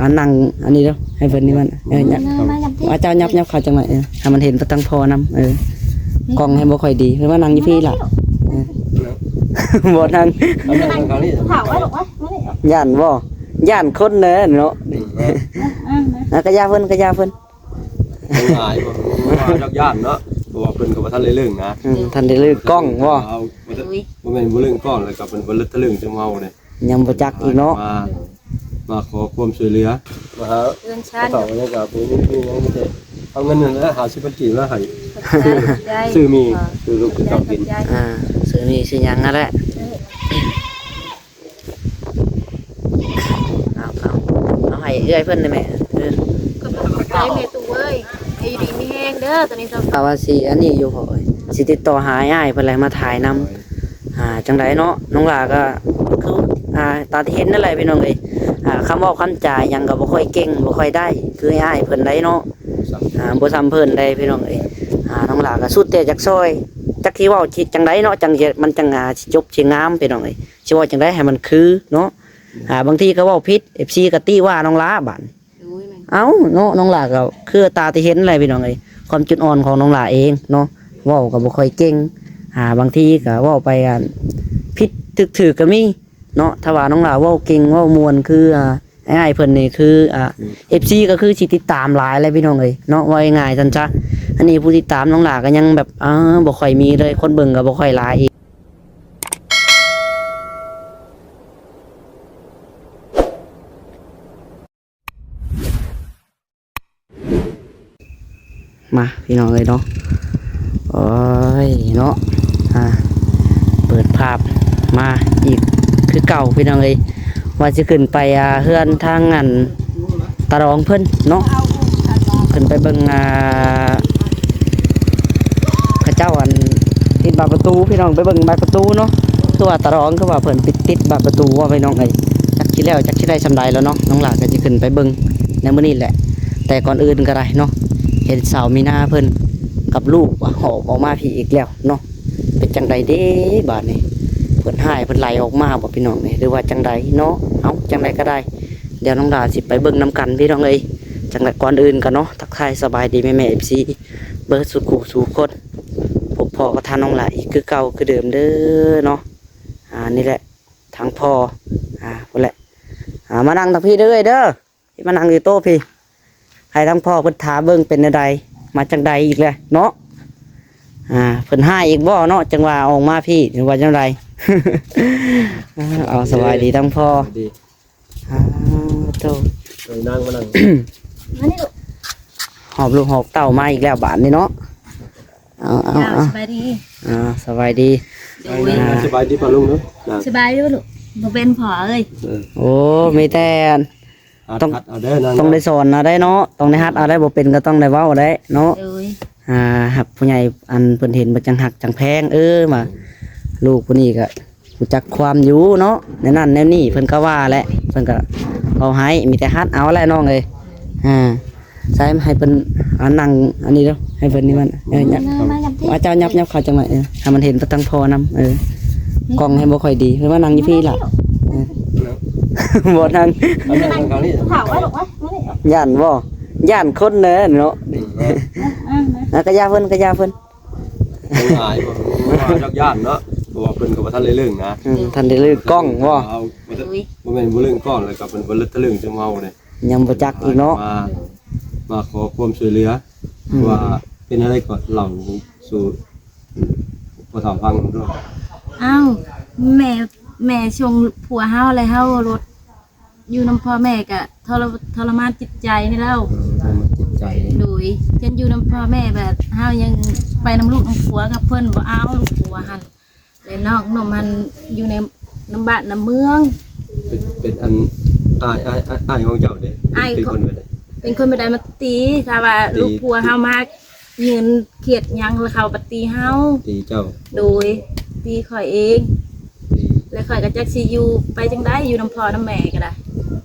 ອ່າ ນັ່ງອັນນີ້ເດີ້ ໃຫ້ເພິ່ນນີ້ມັນ ເອີ ຍັບ ມາ ມາ ມາ ເຈົ້າ ຍັບ ຍັບເຂົ້າຈັກໜ້ອຍ ເອີ ໃຫ້ມັນເຫັນແຕ່ທາງພໍ່ນຳ ເອີ ກ້ອງໃຫ້ບໍ່ຄ່ອຍດີ ເພິ່ນວ່ານັ່ງຢູ່ພີ້ລະ ເອີ ບໍ່ນັ່ງ ເອົານັ່ງທາງນີ້ ຢ້ານບໍ່? ຢ້ານຄົນແດ່ເນາະ ອ່າ ກະຢ່າເພິ່ນ ກະຢ່າເພິ່ນ ອາຍບໍ່? ຈັກຢ້ານເນາະ ເພາະວ່າເພິ່ນກໍບໍ່ທັນໄດ້ເລີ້ງນະ ອືມ ທັນໄດ້ເລີ້ງກ້ອງບໍ່? ບໍ່ແມ່ນບໍ່ເລີ້ງກ້ອງ ແລ້ວກໍເພິ່ນບໍ່ເລີ້ງທະລຶ້ງຈະເມົາເດ້ ຍັງບໍ່ຈັກອີກເນາະ ມາ ມາຂໍຄວາມຊ່ວຍເຫຼືອ ມາຫາເຮືອນຊານ ເຂົາເຈົ້າ ແລ້ວກໍບໍ່ມີຫຍັງ ມີແຕ່ເອົາເງິນນັ້ນແຫຼະ ຫ້າສິບພັນກີບ ແລ້ວໃຫ້ ຂອບໃຈ ຊື້ໝີ່ ຊື້ລູກຊື້ເຕົ້າກິນ ຂອບໃຈ ອ່າ ຊື້ໝີ່ຊື້ຫຍັງນັ້ນແຫຼະ ເອີ ເອົາ ເອົາ ເອົາໃຫ້ເອື້ອຍເພິ່ນໄດ້ແມ່ ເອີ ຂອບໃຈແມ່ຕູ້ເອີຍ ໃຫ້ຢູ່ດີມີແຮງເດີ ຕອນນີ້ເຈົ້າ ວ່າຊິອັນນີ້ຢູ່ພໍ່ເອີຍ ຊິຕິດຕໍ່ຫາອ້າຍເພິ່ນແຫຼະ ມາຖ່າຍນຳ ອ່າ ຈັ່ງໃດເນາະ ນ້ອງຫຼ້າກໍຄື ອ່າ ຕາມທີ່ເຫັນນັ້ນແຫຼະພີ່ນ້ອງເອີຍ ອ່າ ຄຳເວົ້າຄຳຈາຫຍັງກໍບໍ່ຄ່ອຍເກັ່ງ ບໍ່ຄ່ອຍໄດ້ ຄືອ້າຍເພິ່ນໃດເນາະ ອ່າ ບໍ່ສ່ຳເພິ່ນໃດພີ່ນ້ອງເອີຍ ອ່າ ນ້ອງຫຼ້າກໍສຸດແຕ່ຢາກຊ່ອຍ ຈັກຊິເວົ້າຊິຈັ່ງໃດເນາະ ຈັ່ງ ມັນຈັ່ງ ອ່າ ຊິຈົບຊິງາມພີ່ນ້ອງເອີຍ ຊິເວົ້າຈັ່ງໃດໃຫ້ມັນຄືເນາະ ອ່າ ບາງທີກໍເວົ້າຜິດ ເອັຟຊີ ກໍຕິວ່ານ້ອງຫຼ້າບາດ ໂອ້ຍ ແມ່ນ ເອົ້າ ເນາະ ນ້ອງຫຼ້າກໍຄືຕາທີ່ເຫັນແຫຼະພີ່ນ້ອງເອີຍ ຄວາມຈຸດອ່ອນຂອງນ້ອງຫຼ້າເອງເນາະ ເວົ້າກໍບໍ່ຄ່ອຍເກັ່ງ ອ່າ ບາງທີກໍເວົ້າໄປ ອັນ ຜິດຖືກໆກໍມີເນາະ ຖ້າວ່ານ້ອງຫຼ້າເວົ້າເກັ່ງ ເວົ້າມ່ວນ ຄື ອ່າ ອ້າຍເພິ່ນນີ້ ຄື ອ່າ ເອັຟຊີ ກໍຄືຊິຕິດຕາມຫຼາຍແຫຼະພີ່ນ້ອງເອີຍເນາະ ເວົ້າງ່າຍໆຊັ້ນຊະ ອັນນີ້ຜູ້ຕິດຕາມນ້ອງຫຼ້າກໍຍັງແບບ ອ່າ ບໍ່ຄ່ອຍມີເລີຍ ຄົນເບິ່ງກໍບໍ່ຄ່ອຍຫຼາຍອີກ. ມາພີ່ນ້ອງເອີຍເນາະ ໂອ້ຍເນາະ ອ່າ ເປີດພາບມາອີກຄືເກົ່າພີ່ນ້ອງເອີຍ ວ່າຊິຂຶ້ນໄປ ອ່າ ເຮືອນທາງ ອັນ ຕາດອງເພິ່ນເນາະ ຂຶ້ນໄປເບິ່ງ ອ່າ ເຂົາເຈົ້າ ອັນ ຕິດບານປະຕູ ພີ່ນ້ອງ ໄປເບິ່ງບານປະຕູເນາະ ຄືວ່າຕາດອງ ຄືວ່າເພິ່ນປິດຕິດບານປະຕູວ່າ ພີ່ນ້ອງເອີຍ ຈັກຊິແລ້ວ ຈັກຊິໄດ້ສ່ຳໃດແລ້ວເນາະ ນ້ອງຫຼ້າກໍຊິຂຶ້ນໄປເບິ່ງໃນມື້ນີ້ແຫຼະ ແຕ່ກ່ອນອື່ນກໍໄດ້ເນາະ ເຫັນສາວມີນາເພິ່ນກັບລູກຫອບອອກມາພີ້ອີກແລ້ວເນາະ ເປັນຈັ່ງໃດເດ້ບາດນີ້ ເພິ່ນຮ້າຍເພິ່ນໄລ່ອອກມາບໍ່ ພີ່ນ້ອງເອີຍ ຫຼືວ່າຈັ່ງໃດເນາະ ເອົ້າ ຈັ່ງໃດກໍໄດ້ ດຽວນ້ອງຫຼ້າຊິໄປເບິ່ງນຳກັນພີ່ນ້ອງເອີຍ ຈັ່ງໃດກ່ອນອື່ນກໍເນາະ ທັກທາຍສະບາຍດີແມ່ໆ ເອັຟຊີ ເບິດສູ່ຄູ່ສູ່ຄົນ ພົບພໍ້ກັບທ່ານນ້ອງຫຼ້າອີກຄືເກົ່າຄືເດີມເດີເນາະ ອ່າ ນີ້ແຫຼະ ທາງພໍ່ ອ່າ ພຸ້ນແຫຼະ ອ່າ ມານັ່ງທາງພີ້ເດີເດີ ມານັ່ງຢູ່ໂຕະພີ້ ໃຫ້ທາງພໍ່ເພິ່ນຖ້າເບິ່ງເປັນແນວໃດ ມາຈັ່ງໃດອີກແຫຼະເນາະ ອ່າ ເພິ່ນຮ້າຍອີກບໍ່ເນາະ ຈັ່ງວ່າອອກມາພີ້ ຫຼືວ່າຈັ່ງໃດ ເອົາ ສະບາຍດີທາງພໍ່ ສະບາຍດີ ອ່າ ໂຕ ເອີ ນັ່ງມານັ່ງ ມານີ້ລູກ ຫອບລູກຫອບເຕົ້າມາອີກແລ້ວບາດນີ້ເນາະ ເອົາ ເອົາ ເອົາ ສະບາຍດີ ອ່າ ສະບາຍດີ ໂດຍ ອ່າ ສະບາຍດີປ້າລຸງເນາະ ສະບາຍດີລູກ ບໍ່ເປັນພໍ່ເອີຍ ເອີ ໂອ້ ມີແຕ່ ຕ້ອງ ເອົາເດີ ຕ້ອງໄດ້ສອນເອົາໄດ້ເນາະ ຕ້ອງໄດ້ຫັດເອົາໄດ້ ບໍ່ເປັນກໍຕ້ອງໄດ້ເວົ້າໄດ້ເນາະ ໂດຍ ອ່າ ຮັກຜູ້ໃຫຍ່ ອັນ ເພິ່ນເຫັນເພິ່ນຈັ່ງຮັກຈັ່ງແພງ ເອີ ວ່າ ອືມ ລູກຜູ້ນີ້ກໍຮູ້ຈັກຄວາມຢູ່ເນາະ ແນວນັ້ນແນວນີ້ ເພິ່ນກໍວ່າແຫຼະ ເພິ່ນກໍເວົ້າໃຫ້ ມີແຕ່ຫັດເອົາແຫຼະນ້ອງເອີຍ ອ່າ ໃສ່ໃຫ້ເພິ່ນ ອ່າ ນັ່ງອັນນີ້ເດີ້ ໃຫ້ເພິ່ນນີ້ມັນ ເອີ ຍັບ ມາ ມາ ຍັບທີ່ ອ່າ ເຈົ້າ ຍັບ ຍັບເຂົ້າຈັກໜ້ອຍ ເອີ ໃຫ້ມັນເຫັນແຕ່ທາງພໍ່ນຳ ເອີ ກ້ອງໃຫ້ບໍ່ຄ່ອຍດີ ເພິ່ນວ່ານັ່ງຢູ່ພີ້ລະ ເອີ ບໍ່ນັ່ງ ເອົານັ່ງທາງນີ້ ຢ້ານບໍ່? ຢ້ານຄົນແດ່ເນາະ ອ່າ ກະຢ່າເພິ່ນ ກະຢ່າເພິ່ນ ອາຍບໍ່? ຈັກຢ້ານເນາະ ເພາະວ່າເພິ່ນກໍບໍ່ທັນໄດ້ເລີ້ງນະ ອືມ ທັນໄດ້ເລີ້ງກ້ອງບໍ່? ບໍ່ແມ່ນບໍ່ເລີ້ງກ້ອງ ແລ້ວກໍເພິ່ນບໍ່ເລີ້ງທະເລີ້ງຊຳເຮົາເດ້ ຍັງບໍ່ຈັກອີກເນາະ ມາ ມາຂໍຄວາມຊ່ວຍເຫຼືອ ອືມ ວ່າເປັນແນວໃດກໍເລົ່າສູ່ພໍ່ເຖົ້າຟັງດ້ວຍ ອ້າວ ແມ່ ແມ່ສົ່ງຜົວເຮົາ ແລ້ວເຮົາລົດ ຢູ່ນຳພໍ່ແມ່ກະທໍລະ ທໍລະມານຈິດໃຈນີ້ແລ້ວ ເອີ ທໍລະມານຈິດໃຈ ໂດຍ ຄັນຢູ່ນຳພໍ່ແມ່ແບບເຮົາຍັງໄປນຳລູກນຳຜົວກັບເພິ່ນບໍ່ເອົາລູກຜົວຫັ້ນ ແລະນ້ອງໜຸ່ມຫັ້ນຢູ່ໃນນຳບ້ານນຳເມືອງ ເປັນ ເປັນອັນ ອ້າຍ ອ້າຍ ອ້າຍຂອງເຈົ້າເດ້ ອ້າຍ ເປັນຄົນແບບໃດ ເປັນຄົນແບບໃດ ມາຕີ ຖ້າວ່າ ຕີ ລູກຜົວເຮົາມາ ເງິນຄຽດຫຍັງລະເຂົາປະຕີເຮົາ ຕີເຈົ້າ ໂດຍ ຕີຂ້ອຍເອງ ຕີ ແລະຂ້ອຍກໍຈັກຊິຢູ່ໄປຈັ່ງໃດ ຢູ່ນຳພໍ່ນຳແມ່ກໍໄດ້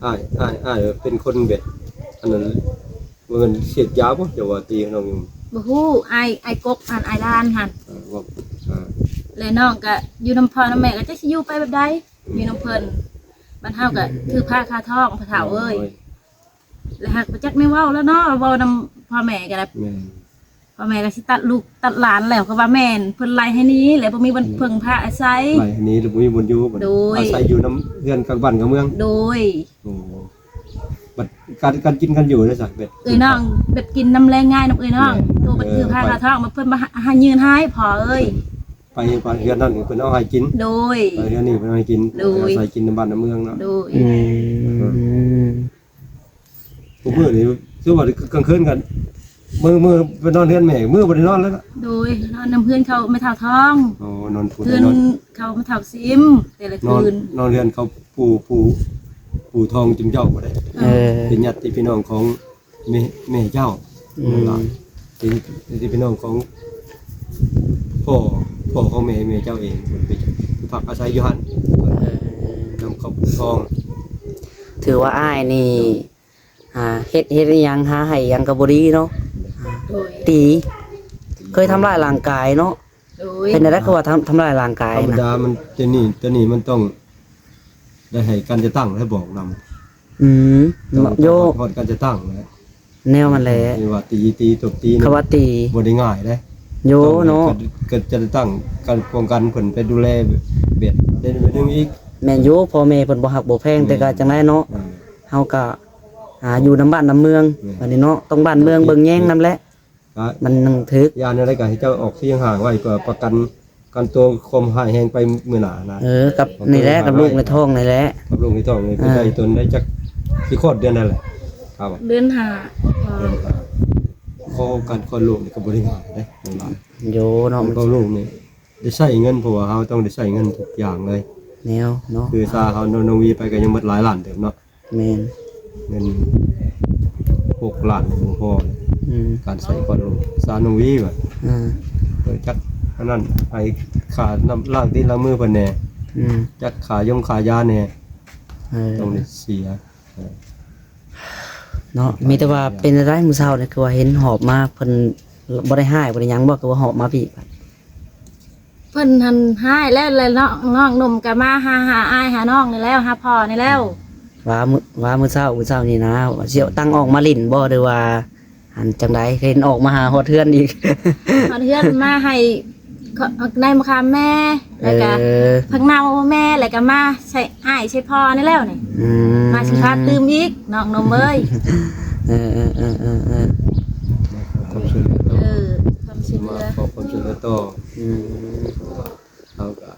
ອ້າຍ ອ້າຍ ອ້າຍເປັນຄົນແບບອັນນັ້ນ ບໍ່ແມ່ນເສບຢາບໍ່ ເຈົ້າວ່າຕີນ້ອງຢູ່ ບໍ່ຮູ້ ອ້າຍ ອ້າຍກົກຫັ້ນ ອ້າຍຫຼານຫັ້ນ ເອີ ເວົ້າ ເອີ ແລະນ້ອງກໍຢູ່ນຳພໍ່ນຳແມ່ກໍຈັກຊິຢູ່ໄປແບບໃດ ອືມ ຢູ່ນຳເພິ່ນ ບັດເຮົາກໍຖືພາຄາທ້ອງ ພໍ່ເຖົ້າເອີຍ ໂດຍ ແລ້ວຫາກບໍ່ຈັກແນວເວົ້າແລ້ວເນາະ ເວົ້ານຳພໍ່ແມ່ກໍໄດ້ ແມ່ນ ພໍ່ແມ່ກໍຊິຕັດລູກຕັດຫຼານແລ້ວ ກໍວ່າແມ່ນເພິ່ນໄລ່ໃຫ້ໜີແລ້ວ ບໍ່ມີບ່ອນເພິ່ງພາອາໄສ ໄລ່ໃຫ້ໜີແລ້ວບໍ່ມີບ່ອນຢູ່ ໂດຍ ອາໄສຢູ່ນຳເຮືອນກັບບ້ານກັບເມືອງ ໂດຍ ໂອ້ ບັດການ ການກິນການຢູ່ເດ້ຊະ ແບບເອື້ອຍນ້ອງ ແບບກິນນຳແລງງ່າຍນຳເອື້ອຍນ້ອງ ແມ່ນ ໂຕບັດ ເອີ ຄືພາ ໄປ ຫາທ້ອງ ມາເພິ່ນມາຫາ ຫາຍື່ນໃຫ້ພໍ່ເອີຍ ໄປ ໄປເຮືອນນັ້ນເພິ່ນເອົາໃຫ້ກິນ ໂດຍ ໄປເຮືອນນີ້ເພິ່ນເອົາໃຫ້ກິນ ໂດຍ ອາໄສກິນນຳບ້ານນຳເມືອງເນາະ ໂດຍ ອືມ ອືມ ທຸກມື້ນີ້ຄືວ່າກາງຄືນກັນ ມື້ ມື້ໄປນອນເຮືອນແມ່ ມື້ບໍ່ໄດ້ນອນແລ້ວເນາະ ໂດຍ ນອນນຳເຮືອນເຂົາແມ່ເຖົ້າທອງ ອໍ ນອນພຸ້ນ ເຮືອນເຂົາແມ່ເຖົ້າຊິມ ແຕ່ລະຄືນ ນອນເຮືອນເຂົາ ປູ່ ປູ່ ປູ່ທອງຈຸມເຈົ້າບໍ່ໄດ້ ເອີ ເປັນຍາດຕິພີ່ນ້ອງຂອງແມ່ ແມ່ເຈົ້າ ອືມ ເປັນຍາດຕິພີ່ນ້ອງຂອງພໍ່ ພໍ່ຂອງແມ່ ແມ່ເຈົ້າເອງ ເພິ່ນໄປພັກອາໄສຢູ່ຫັ້ນ ເອີ ນຳຄອບຄົວ ຖືວ່າອ້າຍນີ້ ອ່າ ເຮັດ ເຮັດອີ່ຫຍັງ ຫາໃຫ້ຫຍັງກໍບໍ່ດີເນາະ ໂດຍ ຕີ ເຄີຍທຳລາຍຮ່າງກາຍເນາະ ໂດຍ ເປັນແນວໃດຄືວ່າທຳ ທຳລາຍຮ່າງກາຍນະ ທຳມະດາມັນ ຕົວນີ້ ຕົວນີ້ມັນຕ້ອງໄດ້ໃຫ້ການຈັດຕັ້ງໃຫ້ບອກນຳ ອືມ ໂຍ ຮອດການຈັດຕັ້ງແຫຼະ ແນວມັນແຫຼະ ເອີ້ນວ່າຕີ ຕີ ຕົບຕີ ຄຳວ່າຕີ ບໍ່ໄດ້ງ່າຍເດ້ ໂຍ ຕ້ອງໃຫ້ ເນາະ ການ ການຈັດຕັ້ງ ການປ້ອງກັນເພິ່ນໄປດູແລແບບ ແບບໜຶ່ງອີກ ແມ່ນຢູ່ ພໍ່ແມ່ເພິ່ນບໍ່ຮັກບໍ່ແພງ ແຕ່ກໍຈັ່ງໃດເນາະ ເອີ ເຮົາກໍ ອ່າ ຢູ່ນຳບ້ານນຳເມືອງ ແມ່ນ ບັດນີ້ເນາະ ຕ້ອງບ້ານເມືອງເບິ່ງແຍງນຳແຫຼະ ກໍ ມັນຍັງຖືກ ຢ່າງໃດກໍໃຫ້ເຈົ້າອອກສຽງຫ່າງໄວ້ ເພື່ອປະກັນ ກັນຕົວຄວາມຮ້າຍແຮງໄປມື້ໜ້ານະ ເອີ ກັບນີ້ແຫຼະ ກັບລູກໃນທ້ອງນີ້ແຫຼະ ກັບລູກໃນທ້ອງນີ້ ເອີ ເປັນໄດ້ຕົນໄດ້ຈັກ ຊິຄອດເດືອນໃດແຫຼະ ເດືອນຫ້າ ເດືອນຫ້າ ຂໍການຄອດລູກນີ້ກໍບໍ່ໄດ້ງ່າຍເດ້ ໂຍ ເນາະ ການຄອດລູກນີ້ໄດ້ໃຊ້ເງິນ ເພາະວ່າເຮົາຕ້ອງໄດ້ໃຊ້ເງິນທຸກຢ່າງເລີຍ ແນວເນາະ ຄືຊາເຮົາ ນ້ອງ ນ້ອງວີໄປກໍຍັງໝົດຫຼາຍລ້ານເຕີບເນາະ ແມ່ນ ເງິນຫົກລ້ານບໍ່ພໍ ອືມ ການໃຊ້ຄອດລູກ ສານນ້ອງວີວ່າ ອືມ ເອີ ຈັກອັນນັ້ນ ໃຫ້ຄ່ານ້ຳລ້າງຕີນລ້າງມືເພິ່ນແດ່ ອືມ ຈັກຄ່າຢົງຄ່າຢາແດ່ ເອີ ຕ້ອງໄດ້ເສຍ ເອີ ເນາະ ມີແຕ່ວ່າເປັນຈັ່ງໃດມື້ເຊົ້ານີ້ ຄືວ່າເຫັນຫອບມາ ເພິ່ນບໍ່ໄດ້ຮ້າຍບໍ່ໄດ້ຫຍັງບໍ່ ຄືວ່າຫອບມາພີ້? ເພິ່ນຫັ້ນຮ້າຍແລ້ວ ແລ້ວນ້ອງ ນ້ອງໜຸ່ມກໍມາຫາ ຫາອ້າຍຫານ້ອງນີ້ແລ້ວ ຫາພໍ່ນີ້ແລ້ວ ວ່າມື້ ວ່າມື້ເຊົ້າ ມື້ເຊົ້ານີ້ນະ ວ່າຊິຕັ້ງອອກມາຫຼິ້ນບໍ່ ຫຼືວ່າອັນຈັ່ງໃດ ເຫັນອອກມາຫາຮອດເຮືອນອີກ ຮອດເຮືອນມາໃຫ້ ໃນມະຂາມແມ່ ແລ້ວກໍ ເອີ ຜັກເນົ່າແມ່ ແລ້ວກໍມາໃສ່ອ້າຍໃສ່ພໍ່ນີ້ແລ້ວນີ້ ອືມ ມາຊິພາຕື່ມອີກ ນ້ອງໜຸ່ມເອີຍ ເອີ ເອີ ເອີ ເອີ ເອີ ຄວາມຊ່ວຍເຫຼືອຕໍ່ ເອີ ຄວາມຊ່ວຍເຫຼືອ ມາຂໍຄວາມຊ່ວຍເຫຼືອຕໍ່ ອືມ ເຮົາກໍ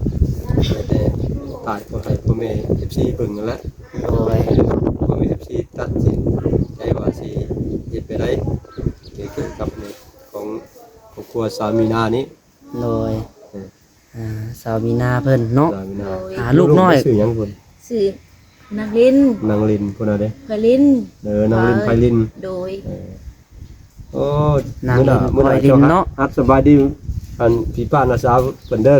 ໄດ້ແຕ່ຖ່າຍພວກໃຫ້ພໍ່ແມ່ເອັຟຊີເບິ່ງຫັ້ນແຫຼະ ໂດຍ ພໍ່ແມ່ເອັຟຊີຕັດສິນໃຈວ່າຊິເຮັດແບບໃດ ກ່ຽວກັບຂອງຄອບຄົວສາວມີນານີ້ ໂດຍ ເອີ ອ່າ ສາວມີນາເພິ່ນເນາະ ສາວມີນາ ອ່າ ລູກນ້ອຍ ລູກນ້ອຍຊື່ຫຍັງເພິ່ນ? ຊື່ນາງລິນ ນາງລິນ ຜູ້ນັ້ນເດ້ ໄພລິນ ເອີ ນາງລິນ ເອີ ໄພລິນ ໂດຍ ເອີ ໂອ້ ນາງລິນ ມື້ໜ້າ ມື້ໜ້າ ໄພລິນເນາະ ເຈົ້າຮັດສະບາຍດີ ອັນພີ່ປ້ານ້າສາວເພິ່ນເດີ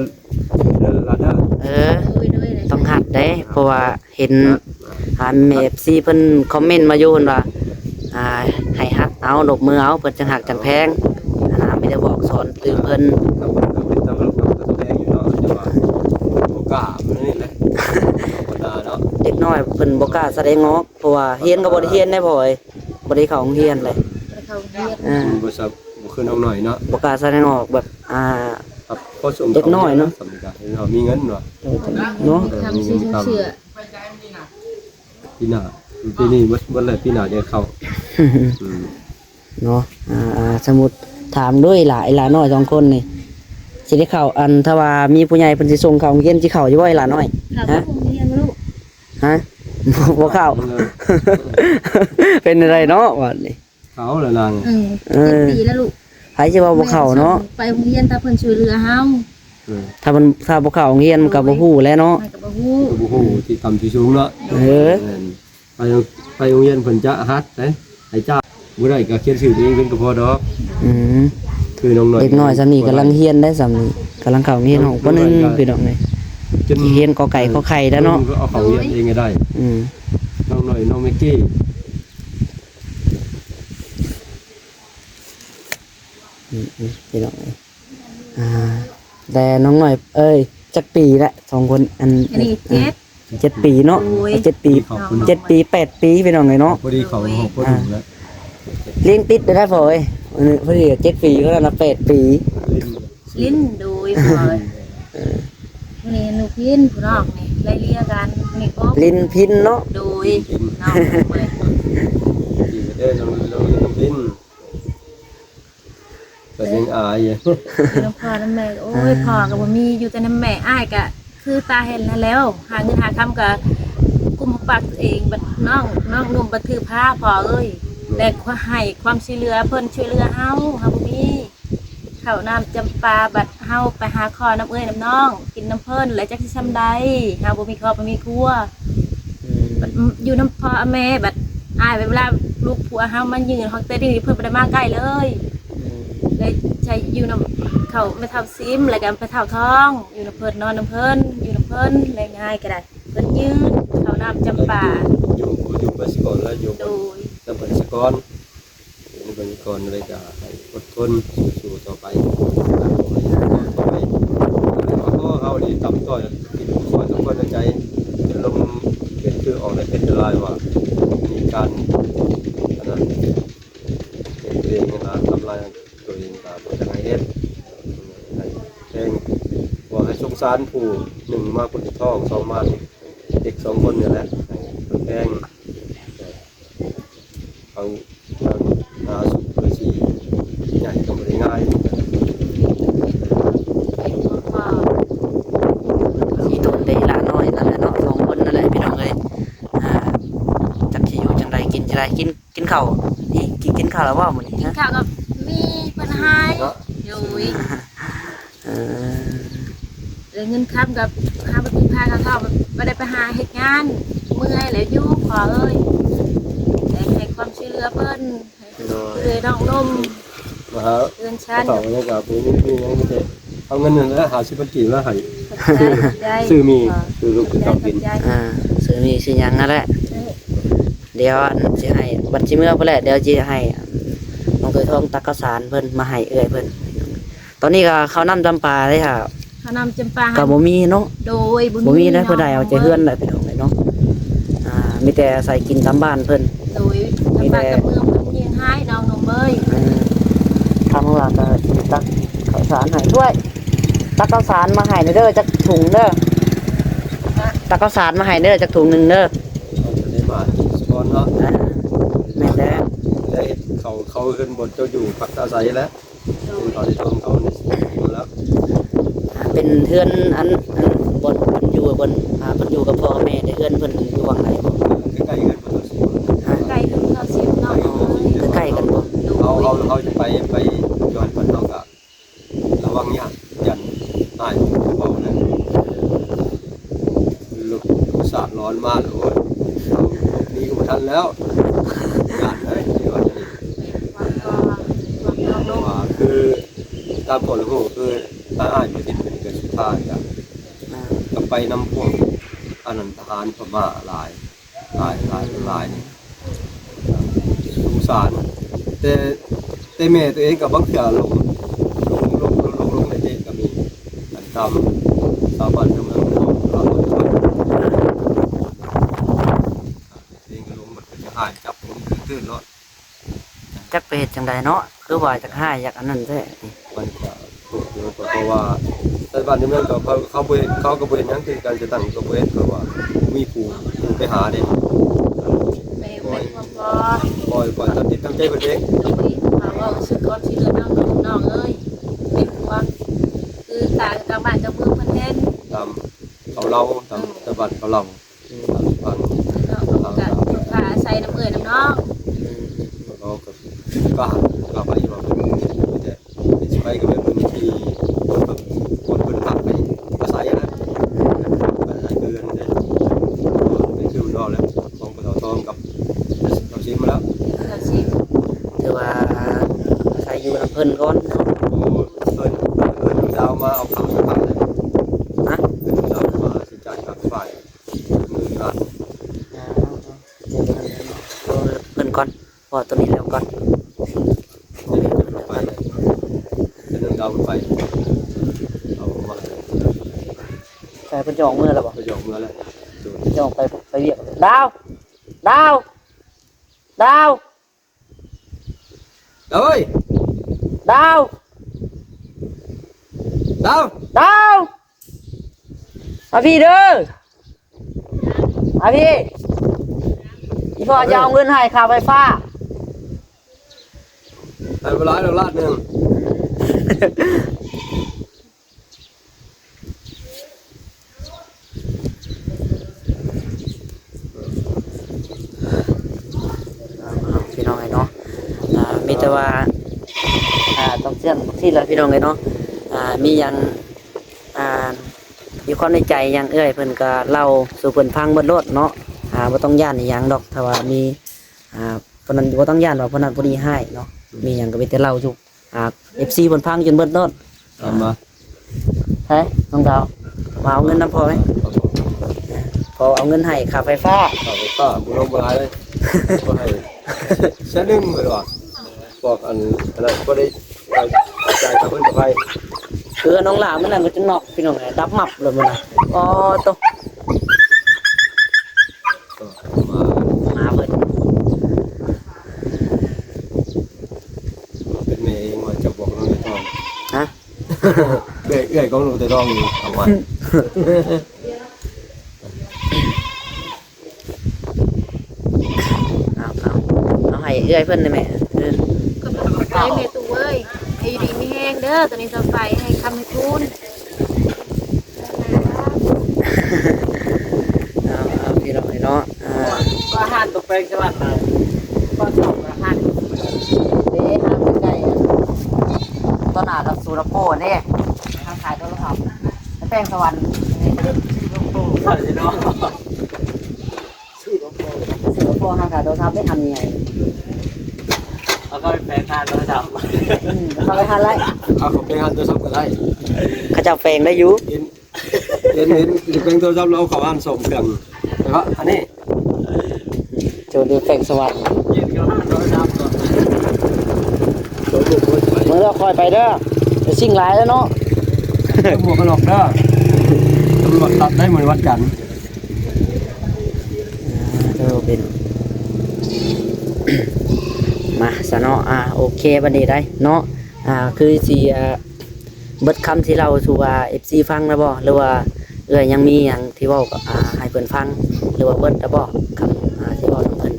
ເດີລະເດີ ເອີ ໂດຍ ໂດຍ ຕ້ອງຮັດເດ້ ເພາະວ່າເຫັນ ອ່າ ແມ່ເອັຟຊີເພິ່ນຄອມເມັນມາຢູ່ ເພິ່ນວ່າ ອ່າ ໃຫ້ຮັດເອົາ ນົບມືເອົາ ເພິ່ນຈັ່ງຮັກຈັ່ງແພງ ອັນນັ້ນ ມີແຕ່ບອກສອນຕື່ມເພິ່ນ ທຳເປັນຕາຮັກຕາແພງຢູ່ເນາະ ແຕ່ວ່າບໍ່ກ້າ ມັນນີ້ແຫຼະ ທຳມະດາເນາະ ເດັກນ້ອຍເພິ່ນບໍ່ກ້າສະແດງອອກ ເພາະວ່າຮຽນກໍບໍ່ໄດ້ຮຽນໄດ໋ພໍ່ເອີຍ ບໍ່ໄດ້ເຂົ້າໂຮງຮຽນເລີຍ ບໍ່ໄດ້ເຂົ້າໂຮງຮຽນ ອ່າ ມັນບໍ່ຊະ ບໍ່ຄືນ້ອງນ້ອຍເນາະ ບໍ່ກ້າສະແດງອອກແບບ ອ່າ ເດັກນ້ອຍເນາະ ສຳຄັນເນາະ ມີເງິນເນາະ ເນາະ ເອີ ມີເງິນມີຄຳ ປີໜ້າ ປີນີ້ໝົດ ໝົດແລ້ວ ປີໜ້າຈະເຂົ້າ ອືມ ເນາະ ອ່າ ອ່າ ສົມມຸດຖາມເດີ ອີ່ຫຼ້າ ອີ່ຫຼ້ານ້ອຍສອງຄົນນີ້ ຊິໄດ້ເຂົ້າ ອັນ ຖ້າວ່າມີຜູ້ໃຫຍ່ເພິ່ນຊິສົ່ງເຂົ້າໂຮງຮຽນ ຊິເຂົ້າຢູ່ບໍ່ ອີ່ຫຼ້ານ້ອຍ? ເຂົ້າ ຮະ? ໂຮງຮຽນບໍ່ລູກ? ຮະ? ບໍ່ເຂົ້າ ເອີ ເປັນຈັ່ງໃດເນາະ ບາດນີ້ ເຂົ້າແລ້ວນາງ ເອີ ເອີ ເຈັດປີແລ້ວລູກ ໃຜຊິວ່າບໍ່ເຂົ້າເນາະ ໄປໂຮງຮຽນ ຖ້າເພິ່ນຊ່ວຍເຫຼືອເຮົາ ເອີ ຖ້າມັນ ຖ້າບໍ່ເຂົ້າໂຮງຮຽນມັນກໍບໍ່ຮູ້ແຫຼະເນາະ ມັນກໍບໍ່ຮູ້ ກໍບໍ່ຮູ້ທີ່ຕ່ຳທີ່ສູງເນາະ ເອີ ແມ່ນ ໄປ ໄປໂຮງຮຽນເພິ່ນຈະຮັດເດ້ ໃຫ້ຈ້າງ ບໍ່ໄດ້ກໍຂຽນຊື່ຕົວເອງເປັນກໍພໍດອກ ອືມ ຄືນ້ອງນ້ອຍ ເດັກນ້ອຍຊ່ຳນີ້ກຳລັງຮຽນໄດ໋ ຊ່ຳນີ້ກຳລັງເຂົ້າໂຮງຮຽນຫ້ອງ ປ.ໜຶ່ງ ພີ່ນ້ອງເອີຍ ຮຽນ ກ.ໄກ່ ຂໍໄຂ່ ແລ້ວເນາະ ເອົາເຂົ້າໂຮງຮຽນເອງກໍໄດ້ ອືມ ນ້ອງນ້ອຍ ນ້ອງເມກກີ້ ອືມ ອືມ ພີ່ນ້ອງເອີຍ ອ່າ ແຕ່ນ້ອງນ້ອຍເອີຍ ຈັກປີລະ ສອງຄົນ ອັນ ອັນນີ້ ເຈັດ ເຈັດປີເນາະ ໂອ້ຍ ເຈັດປີ ເຈັດປີ ແປດປີ ພີ່ນ້ອງເອີຍເນາະ ພໍດີເຂົ້າ ໂອ້ຍ ພໍດີແລ້ວ ລຽງຕິດໄດ້ພໍເອີຍ ອັນນີ້ພໍດີເຈັດປີ ເພິ່ນນະແປດປີ ຫຼິ້ນ ຫຼິ້ນ ໂດຍ ພໍ່ເອີຍ ເອີ ນີ້ໜູພິນຜູ້ນ້ອງນີ້ ໄລ່ເລຍກັນ ນີ້ກໍຫຼິ້ນພິນເນາະ ໂດຍ ພີ່ນ້ອງເອີຍ ດີເດີ ນ້ອງ ນ້ອງຫຼິ້ນພິນ ກໍຍັງອາຍຢູ່ ຢູ່ນຳພໍ່ນຳແມ່ ໂອ້ຍ ພໍ່ກໍບໍ່ມີ ຢູ່ແຕ່ນຳແມ່ ອ້າຍກໍຄືຕາເຫັນຫັ້ນແຫຼ້ວ ຫາເງິນຫາຄຳກໍກຸມປະປັກຕົວເອງ ບັດນ້ອງ ນ້ອງໜຸ່ມບັດຖືພາ ພໍ່ເອີຍ ແລະ ໃຫ້ຄວາມຊ່ວຍເຫຼືອເພິ່ນ ຊ່ວຍເຫຼືອເຮົາ ເຮົາບໍ່ມີ ເຂົ້ານ້ຳຈຳປາ ບັດເຮົາໄປຫາຂໍນ້ຳເອື້ອຍນ້ຳນ້ອງ ກິນນ້ຳເພິ່ນ ແລະ ຈັກຊິຊ່ຳໃດ ເຮົາບໍ່ມີຄອບບໍ່ມີຄົວ ອືມ ບັດ ອືມ ຢູ່ນຳພໍ່ແມ່ ບັດອ້າຍ ເວລາລູກຜົວເຮົາມາຢືນຮອກແຕ່ນີ້ ເພິ່ນບໍ່ໄດ້ມາໃກ້ເລີຍ ອືມ ເລີຍໃຊ້ຢູ່ນຳເຂົາ ແມ່ເຖົ້າຊິມ ແລ້ວກໍແມ່ເຖົ້າທອງ ຢູ່ນຳເພິ່ນ ນອນນຳເພິ່ນ ຢູ່ນຳເພິ່ນ ແລະ ຍາຍກໍໄດ້ ເພິ່ນຢືນເຂົ້ານ້ຳຈຳປາ ຢູ່ ຢູ່ໄປສາກ່ອນ ແລ້ວຢູ່ ໂດຍ ນຳເພິ່ນສາກ່ອນ ຢູ່ນຳເພິ່ນສາກ່ອນ ແລ້ວກໍໃຫ້ອົດທົນ ສູ້ໆຕໍ່ໄປ ຕໍ່ໄປ ແຕ່ວ່າ ໂອ້ ເຮົານີ້ຕ່ຳຕ້ອຍ ກິນຂ້ອຍ ຕ່ຳຕ້ອຍໃນໃຈ ອາລົມເປັນຄືອອກໃນເປັນລາຍວ່າ ມີການ ອັນນັ້ນ ເຮັດຕົວເອງຫັ້ນນະ ທຳລາຍຕົວເອງ ກໍບໍ່ຢາກໃຫ້ເຮັດ ໃຫ້ແພງ ບໍ່ໃຫ້ສົງສານຜູ້ໜຶ່ງມາຄົນສຸດທ້ອງ ສອງມາເດັກສອງຄົນນີ້ແຫຼະ ໃຫ້ເພິ່ນແພງ ເອົາ ເອົາຫາສຸກເພື່ອຊິໃຫຍ່ກໍບໍ່ໄດ້ງ່າຍ ຊິຕົນໄດ້ຫຼານ້ອຍນັ້ນແຫຼະເນາະ ສອງຄົນນັ້ນແຫຼະ ພີ່ນ້ອງເອີຍ ອ່າ ຈັກຊິຢູ່ຈັ່ງໃດ ກິນຈັ່ງໃດ ກິນ ກິນເຂົ້າ ນີ້ ກິນ ກິນເຂົ້າແລ້ວບໍ່ມື້ນີ້? ກິນເຂົ້າກໍມີເພິ່ນໃຫ້ ໂດຍ ເອີ ແລ້ວເງິນຄຳກໍຫາບໍ່ໄດ້ພາເຂົາ ບໍ່ໄດ້ໄປຫາເຮັດງານ ເມື່ອຍແລ້ວຢູ່ພໍ່ເອີຍ ແຕ່ໃຫ້ຄວາມຊ່ວຍເຫຼືອເພິ່ນ ໃຫ້ ໂດຍ ເອື້ອຍນ້ອງນົມ ມາຫາເຮືອນຊານ ເຂົາກໍບໍ່ມີ ມີຫຍັງ ມີແຕ່ເອົາເງິນນັ້ນແຫຼະ ຫ້າສິບພັນກີບແລ້ວໃຫ້ ຂອບໃຈ ຊື້ໝີ່ ຂອບໃຈ ຊື້ລູກ ຂອບໃຈ ເຈົ້າກິນ ຂອບໃຈ ອ່າ ຊື້ໝີ່ຊື້ຫຍັງນັ້ນແຫຼະ ເອີ ດຽວອັນຊິໃຫ້ ບັດຊິເມືອພຸ້ນແຫຼະ ດຽວຊິໃຫ້ນ້ອງໂຕຍທອງຕັກເຂົ້າສານເພິ່ນມາໃຫ້ເອື້ອຍເພິ່ນ ຕອນນີ້ກໍເຂົ້ານ້ຳຈຳປາເດ້ ເຂົ້ານ້ຳຈຳປາ ກໍບໍ່ມີເນາະ ໂດຍ ບໍ່ມີ ບໍ່ມີເນາະ ຜູ້ໃດເອົາໃຈເຮືອນແຫຼະ ພີ່ນ້ອງເອີຍເນາະ ອ່າ ມີແຕ່ອາໄສກິນຕາມບ້ານເພິ່ນ ໂດຍ ມີແຕ່ຕາມບ້ານຕາມເມືອງເພິ່ນຍັງໃຫ້ນ້ອງນົມເອີຍ ເອີ ທາງວ່າກໍຕັກເຂົ້າສານໃຫ້ ຖ້ວຍ ຕັກເຂົ້າສານມາໃຫ້ແດ່ເດີ ຈັກຖົງເດີ ຕັກເຂົ້າສານມາໃຫ້ເດີ ຈັກຖົງໜຶ່ງເດີ ເຂົາຈະໄດ້ມາກິນສະກ່ອນເນາະ ອ່າ ແມ່ນແລ້ວ ໄດ້ເຮັດເຂົ້າ ເຂົ້າເຮືອນບ່ອນເຈົ້າຢູ່ພັກອາໄສແລ້ວ ເປັນເຂົາໄດ້ຊົມເຂົານີ້ແລ້ວ ອ່າ ເປັນເຮືອນອັນ ອັນບ່ອນເພິ່ນຢູ່ ບ່ອນ ອ່າ ເພິ່ນຢູ່ກັບພໍ່ກັບແມ່ເດ້ ເຮືອນເພິ່ນຢູ່ຫວ່າງໃດບໍ່? ໃກ້ໆກັນບໍ່? ຮະ? ໃກ້ເຮືອນເຮົາຊິເນາະ ໃກ້ກັນບໍ່? ເຮົາ ເຮົາ ເຮົາຈະໄປ ໄປຢູ່ຫັ້ນ ເພິ່ນເຮົາກໍ ລະວັງຍາກ ຢ້ານອ້າຍເວົ້ານະ ລູກສາດຮ້ອນມາແລ້ວ ໂອ້ຍ ເຮົາຫຼົບໜີກໍບໍ່ທັນແລ້ວ ຢ້ານເລີຍ ເພາະວ່າຄືຕາມພໍ່ຮູ້ຄືອ້າຍມາຕິດເປັນເດືອນສຸດທ້າຍກໍ ອ່າ ກໍໄປນຳພວກອັນນັ້ນ ທະຫານພະມ້າຫຼາຍ ຫຼາຍ ຫຼາຍ ຫຼາຍນີ້ ສົງສານ ແຕ່ ແຕ່ແມ່ຕົວເອງກໍບາງເທື່ອຫຼົງ ຫຼົງ ຫຼົງ ຫຼົງ ຫຼົງໃນເຕະກໍມີ ອັນຕາມຊາວບ້ານຊາວເມືອງເຮົາ ເຮົາເອງກໍຫຼົງ ມັນກໍຈະຫາຍຈັບຄົນຕື່ນໆໂລດ ຈັກໄປເຮັດຈັ່ງໃດເນາະ ຄືວ່າຢາກຮ້າຍຢາກອັນນັ້ນແທ້ ມັນກະໂຫດຢູ່ ເພາະວ່າໃນບ້ານໃນເມືອງເຂົາ ເຂົາ ເຂົາບໍ່ເຮັດ ເຂົາກໍບໍ່ເຮັດຫຍັງຄືກັນ ຈະຕັ້ງກໍບໍ່ເຮັດ ເພາະວ່າມີຜູ້ ຜູ້ໄປຫາເດ້ ແມ່ນ ແມ່ນຄວາມພໍ ປ່ອຍ ປ່ອຍຕາມຈິດຕາມໃຈເພິ່ນເອງ ໂດຍ ເວົ້າເຊິ່ງຄວາມຊິເຫຼືອນ້ອງ ນ້ອງເອີຍ ເປັນຫ່ວງ ຄືຕາກັບບ້ານກັບເມືອງເພິ່ນເຫັນ ຕາມເຂົາເລົ່າ ຕາມ ອືມ ຕາມບ້ານເຂົາເລົ່າ ອືມ ຕາມຟັງ ເນາະ ເຂົາກໍພາອາໄສນຳເອື້ອຍນຳນ້ອງ ອືມ ເຂົາກໍ ກໍ ກໍໄປວ່າ ມີແຕ່ ໄປກໍໄປເບິ່ງທີ່ຄົນເພິ່ນ ຄົນເພິ່ນພັກໄປອາໄສນະ ອັນນັ້ນຄືອັນນັ້ນຄືເວົ້າແລ້ວ ຂອງພໍ່ເຖົ້າທອງກັບເຖົ້າຊິມມາແລ້ວ ເຖົ້າຊິມ ຖືວ່າອາໄສຢູ່ນຳເພິ່ນກ່ອນເນາະ ໂອ້ ເພິ່ນ ເພິ່ນດາວມາເອົາເຂົ້າສະພາບເລີຍ ຮະ ເພິ່ນດາວມາຊິຈ່າຍຄ່າໄຟ ເງິນລ້ານ ເພິ່ນກ່ອນ ເພາະຕົວນີ້ແລ້ວກ່ອນ ເອົາໄປ ເອົາມາ ໃສ່ເພິ່ນຈະອອກເມືອແລ້ວບໍ່? ເພິ່ນຈະອອກເມືອແລ້ວ ໂດຍ ຈະອອກໄປ ໄປວຽກ. ດາວ! ດາວ! ດາວ! ເອີຍ! ດາວ! ດາວ! ດາວ! ມາພີ້ເດີ ມາພີ້ ອີ່ພໍ່ຈະເອົາເງິນໃຫ້ຄ່າໄຟຟ້າ. ໃຫ້ບໍ່ຫຼາຍດອກ ລ້ານໜຶ່ງ. ພີ່ນ້ອງເອີຍເນາະ ອ່າ ມີແຕ່ວ່າ ອ່າ ຕ້ອງເຊື່ອງຊີ້ລະ ພີ່ນ້ອງເອີຍເນາະ ອ່າ ມີຫຍັງ ອ່າ ມີຄວາມໃນໃຈຫຍັງ ເອື້ອຍເພິ່ນກໍເລົ່າສູ່ເພິ່ນຟັງເບິດໂລດເນາະ ອ່າ ບໍ່ຕ້ອງຢ້ານອີ່ຫຍັງດອກ ຖ້າວ່າມີ ອ່າ ເພາະນັ້ນບໍ່ຕ້ອງຢ້ານວ່າຜູ້ນັ້ນຜູ້ນີ້ຮ້າຍເນາະ ມີຫຍັງກໍມີແຕ່ເລົ່າສູ່ ອ່າ ເອັຟຊີເພິ່ນຟັງຈົນເບິດໂລດ. ເອົາມາ ໃຫ້ນ້ອງດາວ ມາເອົາເງິນນຳພໍ່ໄໝ? ພໍ່ເອົາເງິນໃຫ້ຄ່າໄຟຟ້າ. ຄ່າໄຟຟ້າບໍ່ລົງບໍ່ຫຼາຍເລີຍ ບໍ່ໃຫ້ ແສນໜຶ່ງເພິ່ນວ່າ ບອກອັນ ອັນນັ້ນບໍ່ໄດ້ຈ່າຍຄ່າເພິ່ນກັບໄຟ ຄືນ້ອງຫຼ້າມື້ນັ້ນກໍຈົນນອກ ພີ່ນ້ອງເອີຍ ດັບມັບເລີຍມື້ນັ້ນ. ອໍ ໂຕ ມາເບິດ ເປັນແມ່ເອງວ່າຈະບອກນ້ອງໄດ້ຕ້ອງ ຮະ? ເອື້ອຍ ເອື້ອຍຂອງນ້ອງໄດ້ຕ້ອງຢູ່ ເອົາໄວ້ ເອົາ ເອົາ ເອົາໃຫ້ເອື້ອຍເພິ່ນໄດ້ແມ່. ເອີ ຂອບໃຈແມ່ຕູ້ເອີຍ ໃຫ້ຢູ່ດີມີແຮງເດີ ຕອນນີ້ຕໍ່ໄປໃຫ້ຄຳໃຫ້ຄູນ. ເອົາ ເອົາ ພີ່ນ້ອງເອີຍເນາະ ອ່າ ກໍຮ້ານຕົກແປງສະຫວັນນະ ກໍເຂົ້າກໍຮ້ານເດ້ ຮ້ານໃກ້ໆ ຕໍ່ໜ້າກັບສູນໂອໂປເດ້ ຮ້ານຂາຍໂທລະສັບ ແປງສະຫວັນ ເນາະ ຊື້ໂອໂປ ຊື້ໂອໂປ ຮ້ານຂາຍໂທລະສັບໄດ້ ຮ້ານໃຫຍ່ ເອົາເຂົ້າໄປແປງຮ້ານໂທລະສັບ ອືມ ເຂົ້າໄປຮ້ານໄດ້ ເອົາເຂົ້າໄປຮ້ານໂທລະສັບກໍໄດ້ ເຂົາເຈົ້າແປງໄດ້ຢູ່ ເຫັນ ເຫັນ ເຫັນ ເປັນໂທລະສັບ ລາວເຂົ້າຮ້ານສ້ອມເຄື່ອງ ແຕ່ວ່າອັນນີ້ ໂຈນແປງສະຫວັນ ມື້ລະຄ່ອຍໄປເດີ ໄປສິ່ງຫຼາຍແລ້ວເນາະ ໝວກກັນນັອກເດີ ຕຳຫຼວດຕັດໄດ້ມື້ວັນຈັນ. ອ່າ ໂຕເປັນ ມາຊະເນາະ ອ່າ ໂອເຄ ບັດນີ້ໄດ້ເນາະ ອ່າ ຄືຊິ ອ່າ ເບິດຄຳທີ່ເລົ່າສູ່ວ່າ ເອັຟຊີຟັງແລ້ວບໍ່ ຫຼືວ່າເອື້ອຍຍັງມີຫຍັງທີ່ເວົ້າກັບ ອ່າ ໃຫ້ເພິ່ນຟັງ ຫຼືວ່າເບິດແລ້ວບໍ່ ຄຳ ອ່າ ທີ່ເວົ້ານຳເພິ່ນ?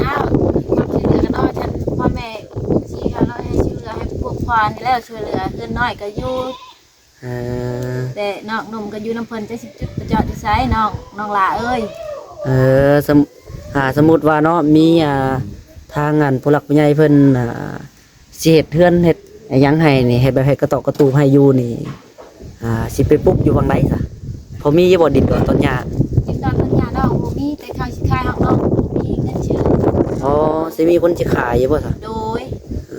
ອ້າວ ຄວາມຊ່ວຍເຫຼືອກໍຕ້ອງໃຫ້ທ່ານພໍ່ແມ່ ສີ່ຫ້າຮ້ອຍ ໃຫ້ຊ່ວຍເຫຼືອໃຫ້ພວກພໍ່ນີ້ແຫຼະ ຊ່ວຍເຫຼືອເຮືອນນ້ອຍກໍຢູ່ ເອີ ແຕ່ນ້ອງໜຸ່ມກໍຢູ່ນຳເພິ່ນ ຈັກຊິຈຸດໄປຈອດຢູ່ໃສ ນ້ອງ ນ້ອງຫຼ້າເອີຍ. ເອີ ສົມ ອ່າ ສົມມຸດວ່າເນາະ ມີ ອ່າ ທາງອັນຜູ້ຫຼັກຜູ້ໃຫຍ່ເພິ່ນ ອ່າ ຊິເຮັດເຮືອນເຮັດຫຍັງໃຫ້ນີ້ ເຮັດແບບເຮັດກະຕອກກະຕູໃຫ້ຢູ່ນີ້ ອ່າ ຊິໄປປຸກຢູ່ຫວ່າງໃດຊະ? ພໍມີຢູ່ບໍ່ດິນດອນຕອນຫຍ້າ? ດິນດອນຕອນຫຍ້ານ້ອງບໍ່ມີ ແຕ່ເຂົາຊິຂາຍໃຫ້ນ້ອງ ບໍ່ມີເງິນຊື້. ອໍ ຊິມີຄົນຊິຂາຍຢູ່ບໍ່ຊະ? ໂດຍ ເອີ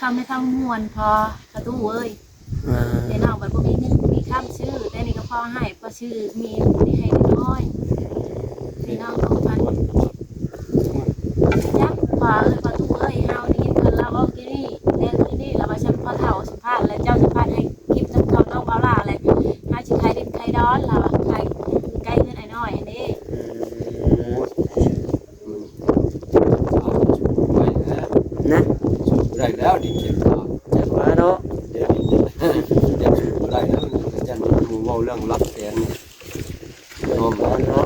ຄຳໃຫ້ຟັງມ່ວນພໍປະຕູເອີຍ. ອ່າ ແຕ່ນ້ອງບັດບໍ່ມີເງິນບໍ່ມີຄຳຊື້ ແຕ່ນີ້ກໍພໍໃຫ້ພໍຊື້ ມີໃຫ້ນ້ອຍ ພີ່ນ້ອງສອງພັນ. ຈັກວ່າເອີຍ ປະຕູເອີຍ ເຮົາໄດ້ຍິນເພິ່ນລາວເວົ້າກີ້ນີ້ ແຕ່ມື້ນີ້ລາວວ່າ ຊັ້ນພໍ່ເຖົ້າສຳພາດ ແລະເຈົ້າສຳພາດໃຫ້ຄລິບນຳເຂົານ້ອງເວົ້າຫຼາຍ ແລະເຮົາຊິຂາຍດິນຂາຍດອນ ລາວວ່າຂາຍໃກ້ເຮືອນອ້າຍນ້ອຍຫັ້ນເດ້. ອືມ ນະ ສູບບໍ່ໄດ້ແລ້ວ ດິນເຄັມຂາວ ຈັກວ່າເນາະ ດຽວນີ້ຍັງສູບບໍ່ໄດ້ແລ້ວ ຢ້ານໝູ່ເວົ້າເລື່ອງຫຼັກແສນນີ້ ເນາະ ເນາະ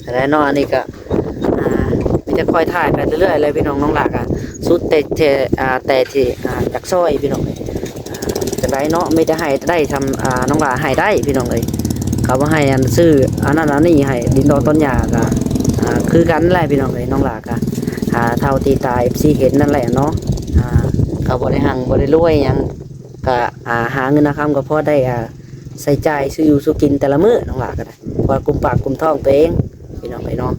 ອັນໃດເນາະ ອັນນີ້ກະ ອ່າ ມີແຕ່ຄ່ອຍຖ່າຍໄປເລື້ອຍໆ ແລ້ວພີ່ນ້ອງ ນ້ອງຫຼ້າກະສຸດແຕ່ ແຕ່ ອ່າ ແຕ່ທີ່ ອ່າ ຢາກຊ່ອຍພີ່ນ້ອງເອີຍ. ອ່າ ຈັ່ງໃດເນາະ ມີແຕ່ໃຫ້ໄດ້ຊ່ຳ ອ່າ ນ້ອງຫຼ້າໃຫ້ໄດ້ພີ່ນ້ອງເອີຍ ເຂົາບໍ່ໃຫ້ອັນຊື້ອັນນັ້ນອັນນີ້ໃຫ້ ດິນດອນຕອນຫຍ້າກະ ອ່າ ຄືກັນແຫຼະພີ່ນ້ອງເອີຍ. ນ້ອງຫຼ້າກະ ອ່າ ເທົ່າທີ່ຕາເອັຟຊີເຫັນນັ້ນແຫຼະເນາະ ອ່າ ເຂົາບໍ່ໄດ້ຮັ່ງບໍ່ໄດ້ລວຍຫຍັງ ກະ ອ່າ ຫາເງິນຫາຄຳກໍພໍໄດ້ ອ່າ ໃຊ້ຈ່າຍຊື້ຢູ່ຊື້ກິນແຕ່ລະມື້ ນ້ອງຫຼ້າກໍໄດ້ ພໍກຸມປາກກຸມທ້ອງຕົວເອງ ພີ່ນ້ອງເອີຍເນາະ.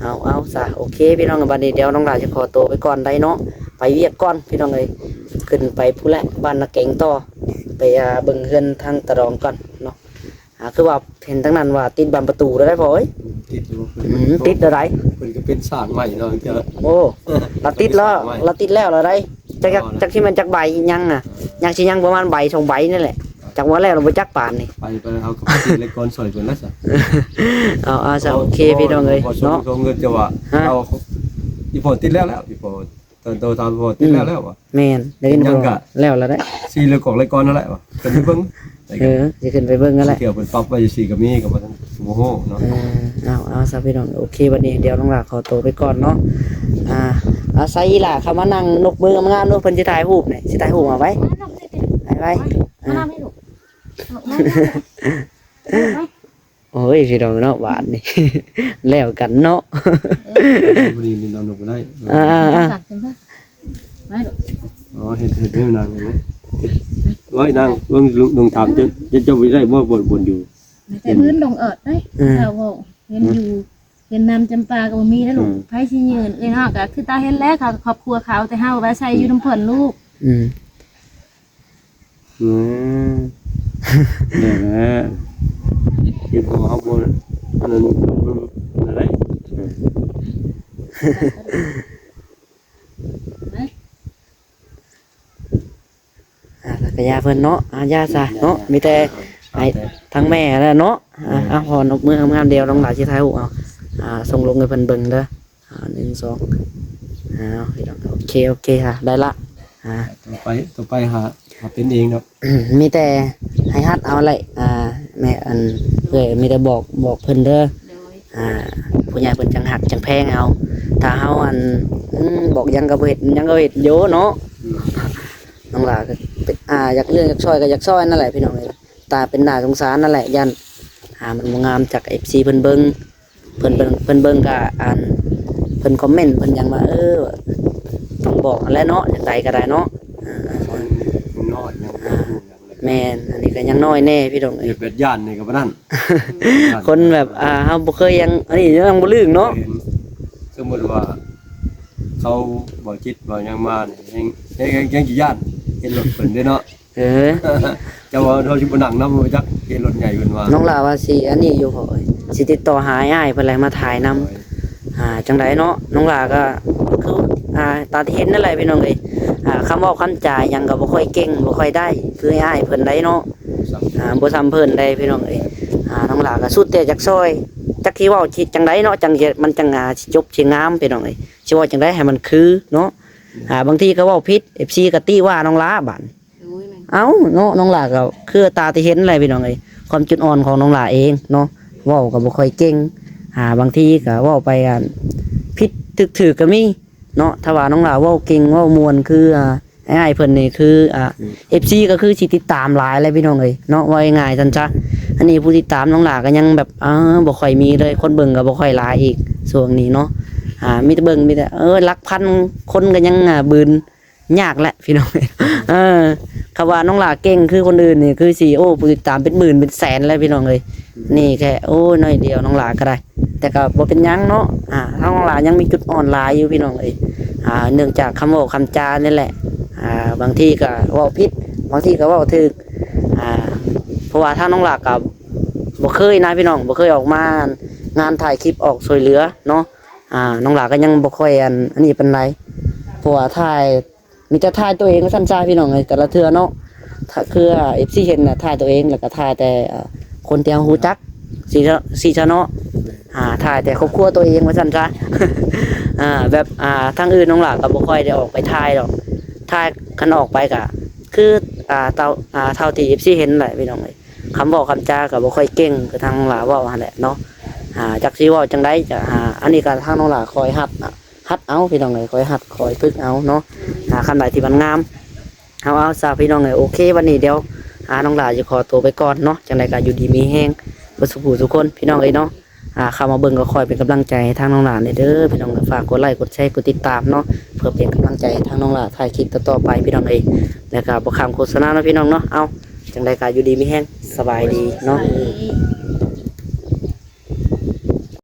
ເອົາ ເອົາຊະ ໂອເຄ ພີ່ນ້ອງ ບັດນີ້ດຽວນ້ອງຫຼ້າຊິຂໍຕົວໄປກ່ອນໄດ໋ເນາະ ໄປວຽກກ່ອນພີ່ນ້ອງເອີຍ ຂຶ້ນໄປພຸ້ນແຫຼະ ບ້ານນາເກັງຕໍ່ ໄປ ອ່າ ເບິ່ງເຮືອນທາງຕາດອງກ່ອນເນາະ. ອ່າ ຄືວ່າເຫັນທາງນັ້ນວ່າຕິດບານປະຕູແລ້ວໄດ໋ພໍ່ເອີຍ. ຕິດຢູ່ ອືມ ຕິດແລ້ວໄດ໋ ເພິ່ນກໍເປັນສ້າງໃໝ່ເນາະ. ໂອ້ ລະຕິດແລ້ວ ລະຕິດແລ້ວລະໄດ໋ ຈັກ ຈັກ ຈັກຊິແມ່ນຈັກໃບຍັງນະ ຍັງຊິຍັງປະມານໃບສອງໃບນີ້ແຫຼະ. ຈັກວ່າແລ້ວລະບໍ່ຈັກປານນີ້. ໄປ ໄປ ເຮົາກໍໄປຕິດເລກກ່ອນຊ່ອຍເພິ່ນແລ້ວຊະ. ເອົາ ເອົາຊະ ໂອເຄພີ່ນ້ອງເອີຍເນາະ. ເງິນຈະວ່າ ຮະ ເອົາ ອີ່ພໍ່ຕິດແລ້ວແລ້ວ ອີ່ພໍ່ ຕອນໂທຖາມພໍ່ຕິດແລ້ວແລ້ວວ່າ. ແມ່ນ ໄດ້ຍິນ ຍັງກະ ແລ້ວລະໄດ໋ ຊິເລີກອອກເລີກກ່ອນຫັ້ນແຫຼະວ່າ ຂຶ້ນໄປເບິ່ງ. ເອີ ຊິຂຶ້ນໄປເບິ່ງຫັ້ນແຫຼະ. ເທື່ອເພິ່ນປັບໄວ້ຢູ່ຊີ້ກໍມີ ກໍບໍ່ທັນ ບໍ່ຮູ້ເນາະ. ເອີ ເອົາ ເອົາຊະພີ່ນ້ອງ. ໂອເຄ ບັດນີ້ດຽວນ້ອງຫຼ້າຂໍໂຕໄປກ່ອນເນາະ. ອ່າ ອາໄສອີ່ຫຼ້າເຂົ້າມານັ່ງນົບມືງາມໆເນາະ ເພິ່ນຊິຖ່າຍຮູບນີ້ ຊິຖ່າຍຮູບເອົາໄວ້ ໄປໄວ້. ມານັ່ງນີ້ລູກ ມາ ມາ ມາ. ໂອ້ຍ ພີ່ນ້ອງເນາະ ບາດນີ້ ແລ້ວກັນເນາະ. ເອີ ພໍດີນີ້ນອນລົງບໍ່ໄດ້. ອ່າ ອ່າ ອ່າ ມາລູກ. ອໍ ເຮັດ ເຮັດໃຫ້ນາງເຫັນເດ້. ໂອ້ຍ ນາງເບິ່ງ ເບິ່ງ ເບິ່ງຖາມ ເຈົ້າ ເຈົ້າ ເຈົ້າບໍ່ໄດ້ບໍ່ ບ່ອນ ບ່ອນຢູ່ ແຕ່ພື້ນລົງເອີດເດ້. ເອີ ເຈົ້າເວົ້າເຫັນຢູ່ ເຫັນນຳຈຳປາກໍບໍ່ມີເດ້ລູກ. ອືມ ໃຜຊິຍື່ນ ເອື້ອຍເຮົາກໍຄືຕາເຫັນແລ້ວ ເຂົາ ຄອບຄົວເຂົາ ແຕ່ເຮົາວ່າໃສ່ຢູ່ນຳເພິ່ນລູກ. ອືມ ອືມ ແມ່ນແຫຼະ ເຮັດບໍ່ເຮົາບໍ່ ອັນນັ້ນ ອັນນັ້ນໄດ້. ອ່າ ກະຢ່າເພິ່ນເນາະ ອ່າ ຢ່າຊະເນາະ. ມີແຕ່ໃຫ້ທາງແມ່ແຫຼະເນາະ. ອ່າ ເອົາ ພໍນົບມືງາມໆ ດຽວນ້ອງຫຼ້າຊິຖ່າຍຮູບເອົາ ອ່າ ສົ່ງລົງໃຫ້ເພິ່ນເບິ່ງເດີ. ອ່າ ໜຶ່ງ ສອງ ເອົາ ໂອເຄ ໂອເຄ ອ່າ ໄດ້ລະ. ອ່າ ຕໍ່ໄປ ຕໍ່ໄປຫາ ຫາເປັນເອງເນາະ. ມີແຕ່ໃຫ້ຫັດເອົາແຫຼະ. ອ່າ ແມ່ ອັນ ເອື້ອຍມີແຕ່ບອກ ບອກເພິ່ນເດີ. ໂດຍ ອ່າ ຜູ້ໃຫຍ່ເພິ່ນຈັ່ງຮັກຈັ່ງແພງເຮົາ. ຖ້າເຮົາ ອັນ ອືມ ບອກຫຍັງກໍບໍ່ເຮັດ ຫຍັງກໍເຮັດຢູ່ເນາະ. ອືມ ນ້ອງຫຼ້າກໍ ອ່າ ຢາກເລື່ອງຢາກຊ່ອຍກໍຢາກຊ່ອຍນັ້ນແຫຼະພີ່ນ້ອງເອີຍ. ຕາເປັນໜ້າສົງສານນັ້ນແຫຼະ ຢ້ານ ອ່າ ມັນບໍ່ງາມ ຈັກເອັຟຊີເພິ່ນເບິ່ງ ເພິ່ນ ເພິ່ນ ເພິ່ນເບິ່ງກະ ອັນ ເພິ່ນຄອມເມັນ ເພິ່ນຫຍັງວ່າ ເອີ ຕ້ອງບອກຫັ້ນແຫຼະເນາະ ຈັ່ງໃດກໍໄດ້ເນາະ. ອ່າ ຄົນຍັງນ້ອຍ ຍັງບໍ່ຮູ້ຫຍັງເລີຍ. ແມ່ນ ອັນນີ້ກໍຍັງນ້ອຍແດ່ພີ່ນ້ອງເອີຍ. ແບບຢ້ານນີ້ກໍບໍ່ນັ້ນ ຄົນແບບ ອ່າ ເຮົາບໍ່ເຄີຍຫຍັງ ອັນນີ້ຍັງບໍ່ລຶ້ງເນາະ. ແມ່ນ ສົມມຸດວ່າເຂົາບໍ່ຈິດບໍ່ຫຍັງມານີ້ ຍັງ ຍັງ ຍັງຊິຢ້ານເຫັນລົດເພິ່ນເດ້ເນາະ. ເອີ ເຈົ້າວ່າເຮົາຊິບໍ່ນັ່ງນຳບໍ່ຈັກ ເຫັນລົດໃຫຍ່ເພິ່ນວ່າ. ນ້ອງຫຼ້າວ່າຊິອັນນີ້ຢູ່ ພໍ່ເອີຍ ຊິຕິດຕໍ່ຫາອ້າຍເພິ່ນແຫຼະມາຖ່າຍນຳ. ໂດຍ ອ່າ ຈັ່ງໃດເນາະ ນ້ອງຫຼ້າກໍຄື ອ່າ ຕາມທີ່ເຫັນນັ້ນແຫຼະພີ່ນ້ອງເອີຍ. ອ່າ ຄຳເວົ້າຄຳຈາຫຍັງກໍບໍ່ຄ່ອຍເກັ່ງ ບໍ່ຄ່ອຍໄດ້ ຄືອ້າຍເພິ່ນໄດ໋ເນາະ. ອ່າ ບໍ່ສ່ຳເພິ່ນໄດ໋ພີ່ນ້ອງເອີຍ. ອ່າ ນ້ອງຫຼ້າກໍສຸດແຕ່ຢາກຊ່ອຍ ຈັກຊິເວົ້າຊິຈັ່ງໃດເນາະ ຈັ່ງ ມັນຈັ່ງ ອ່າ ຊິຈົບຊິງາມພີ່ນ້ອງເອີຍ. ຊິເວົ້າຈັ່ງໃດໃຫ້ມັນຄືເນາະ. ອ່າ ບາງທີກໍເວົ້າຜິດ ເອັຟຊີກໍຕິວ່ານ້ອງຫຼ້າບາດ. ໂອ້ຍ ແມ່ນ ເອົ້າເນາະ ນ້ອງຫຼ້າກໍຄືຕາທີ່ເຫັນແຫຼະພີ່ນ້ອງເອີຍ ຄວາມຈຸດອ່ອນຂອງນ້ອງຫຼ້າເອງເນາະ ເວົ້າກໍບໍ່ຄ່ອຍເກັ່ງ. ອ່າ ບາງທີກໍເວົ້າໄປ ອັນ ຜິດຖືກໆກໍມີເນາະ. ຖ້າວ່ານ້ອງຫຼ້າເວົ້າເກັ່ງເວົ້າມ່ວນຄື ອ່າ ອ້າຍເພິ່ນນີ້ຄື ອ່າ ເອັຟຊີກໍຄືຊິຕິດຕາມຫຼາຍແຫຼະພີ່ນ້ອງເອີຍເນາະ ເວົ້າງ່າຍໆຊັ້ນຊະ. ອັນນີ້ຜູ້ຕິດຕາມນ້ອງຫຼ້າກໍຍັງແບບ ເອີ ບໍ່ຄ່ອຍມີເລີຍ ຄົນເບິ່ງກໍບໍ່ຄ່ອຍຫຼາຍອີກຊ່ວງນີ້ເນາະ. ອ່າ ມີແຕ່ເບິ່ງ ມີແຕ່ ເອີ ຫຼັກພັນຄົນກໍຍັງ ອ່າ ບືນ ຍາກແຫຼະພີ່ນ້ອງ. ເອີ ຄຳວ່ານ້ອງຫຼ້າເກັ່ງຄືຄົນອື່ນນີ້ຄືຊິ ໂອ້ ຜູ້ຕິດຕາມເປັນໝື່ນເປັນແສນແລ້ວພີ່ນ້ອງເອີຍ. ນີ້ແຄ່ ໂອ້ຍ ໜ້ອຍດຽວນ້ອງຫຼ້າກໍໄດ້ ແຕ່ກໍບໍ່ເປັນຫຍັງເນາະ. ອ່າ ທາງນ້ອງຫຼ້າຍັງມີຈຸດອ່ອນຫຼາຍຢູ່ພີ່ນ້ອງເອີຍ. ອ່າ ເນື່ອງຈາກຄຳເວົ້າຄຳຈານີ້ແຫຼະ. ອ່າ ບາງທີກໍເວົ້າຜິດ ບາງທີກໍເວົ້າຖືກ. ອ່າ ເພາະວ່າທາງນ້ອງຫຼ້າກໍບໍ່ເຄີຍນະພີ່ນ້ອງ ບໍ່ເຄີຍອອກມາງານຖ່າຍຄລິບອອກຊ່ວຍເຫຼືອເນາະ. ອ່າ ນ້ອງຫຼ້າກໍຍັງບໍ່ຄ່ອຍ ອັນ ອັນນີ້ປານໃດ ເພາະວ່າຖ່າຍ ມີແຕ່ຖ່າຍຕົວເອງວ່າຊັ້ນຊະພີ່ນ້ອງເອີຍ ແຕ່ລະເທື່ອເນາະ. ຖ້າຄື ເອັຟຊີ ເຫັນນະ ຖ່າຍຕົວເອງ ແລ້ວກໍຖ່າຍແຕ່ ເອີ ຄົນທີ່ເຮົາຮູ້ຈັກ ຊີ້ ຊີ້ຊະເນາະ. ອ່າ ຖ່າຍແຕ່ຄອບຄົວຕົວເອງວ່າຊັ້ນຊະ. ອ່າ ແບບ ອ່າ ທາງອື່ນນ້ອງຫຼ້າກໍບໍ່ຄ່ອຍໄດ້ອອກໄປຖ່າຍດອກ ຖ້າຄັນອອກໄປກໍຄື ອ່າ ເທົ່າ ອ່າ ເທົ່າທີ່ ເອັຟຊີ ເຫັນແຫຼະພີ່ນ້ອງເອີຍ. ຄຳເວົ້າຄຳຈາກໍບໍ່ຄ່ອຍເກັ່ງ ຄືທາງນ້ອງຫຼ້າເວົ້າຫັ້ນແຫຼະເນາະ. ອ່າ ຈັກຊິເວົ້າຈັ່ງໃດ ຈະ ອ່າ ອັນນີ້ກໍທາງນ້ອງຫຼ້າຄອຍຮັດນະ ຫັດເອົາພີ່ນ້ອງເອີຍ ຄອຍຫັດຄອຍຝຶກເອົາເນາະ. ອ່າ ຄຳໃດທີ່ມັນງາມ ເອົາ ເອົາຊະພີ່ນ້ອງເອີຍ. ໂອເຄ ວັນນີ້ດຽວ ອ່າ ນ້ອງຫຼ້າຈະຂໍໂຕໄປກ່ອນເນາະ. ຈັ່ງໃດກໍຢູ່ດີມີແຮງເບິດສູ່ຜູ້ສູ່ຄົນພີ່ນ້ອງເອີຍເນາະ. ອ່າ ເຂົ້າມາເບິ່ງກໍຄອຍເປັນກຳລັງໃຈໃຫ້ທາງນ້ອງຫຼ້າແດ່ເດີພີ່ນ້ອງ. ກໍຝາກກົດໄລກົດແຊກົດຕິດຕາມເນາະ ເພື່ອເປັນກຳລັງໃຈໃຫ້ທາງນ້ອງຫຼ້າຖ່າຍຄລິບຕໍ່ໆໄປພີ່ນ້ອງເອີຍ. ແລ້ວກໍບໍ່ຂ້າມໂຄສະນາເນາະພີ່ນ້ອງເນາະ. ເອົາ ຈັ່ງໃດກໍຢູ່ດີມີແຮງ ສະບາຍດີເນາະ.